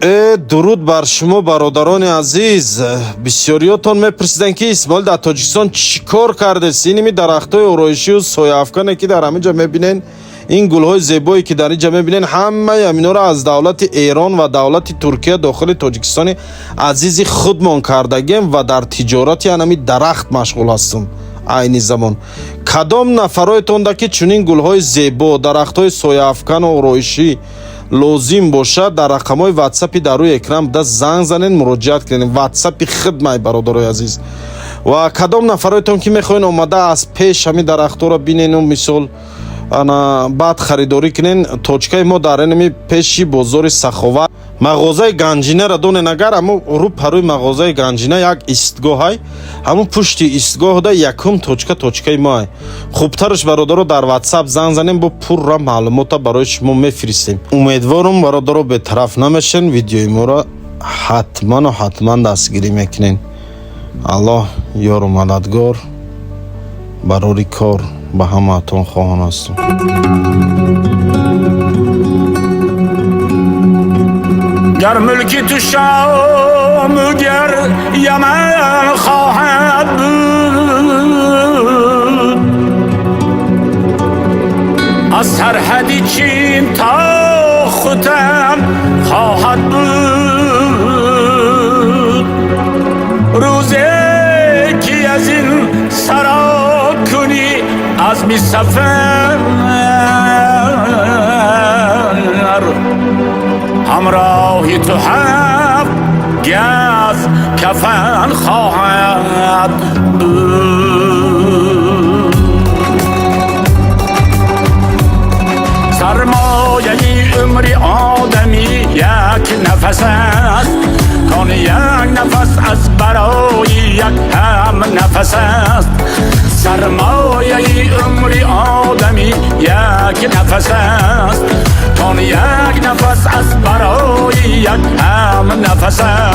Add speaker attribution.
Speaker 1: Дуруд бар шумо, бародарони азиз. Бисёриётон мепурсиданд, ки Исмоил дар Тоҷикистон чӣ кор кардест. Иними дарахтҳои ороишию сояафкане, ки дар ҳамин ҷо мебинен, ин гулҳои зебое, ки дар ин ҷо мебинен, ҳамаи ҳаминҳоро аз давлати Эрон ва давлати Туркия дохили Тоҷикистони азизи худмон кардагем ва дар тиҷорати анами дарахт машғул ҳастем. Айни замон кадом нафароетонда, ки чунин гулҳои зебо, дарахтҳои сояафкану ороишӣ лозим бошад, дар рақамҳои ватсапи дар рӯи экран буда занг занед, муроҷиат кунед. Ватсапи хидмай, бародарои азиз. Ва кадом нафароетон, ки мехоҳед омада аз пеш ҳамин дарахтҳоро бинену, мисол, ана баъд харидорӣ кунен, точкаи мо дар инами пеши бозори Саховат, мағозаи Ганҷинаро донен агар, ҳамо рӯ парӯи мағозаи Ганҷина як истгоҳай, ҳамун пушти истгоҳда якум точка точкаи моай. Хубтараш, бародаро, дар ватсап занг занем, бо пурра маълумота барои шумо мефиристем. Умедворум, бародаро, бетараф намешен, видеои моро ҳатману ҳатман дастгирӣ мекунен. Аллоҳ ёру мададгор, барори кор ба ҳамаатон хоҳон ҳастам.
Speaker 2: Гар мулки ту Шому гар Яман хоҳад буд, аз сарҳади Чин то Хутан хоҳад буд. Рӯзе ки аз ин саро кунӣ азми сафар, ҳамроҳи ту ҳафт газ кафан хоҳад буд. Сармояи умри одамӣ як нафас аст, кон як нафас аз барои як ҳам нафас аст. Сармояи умри одамӣ як нафас аст, кон як нафас аз барои як ҳам нафас аст.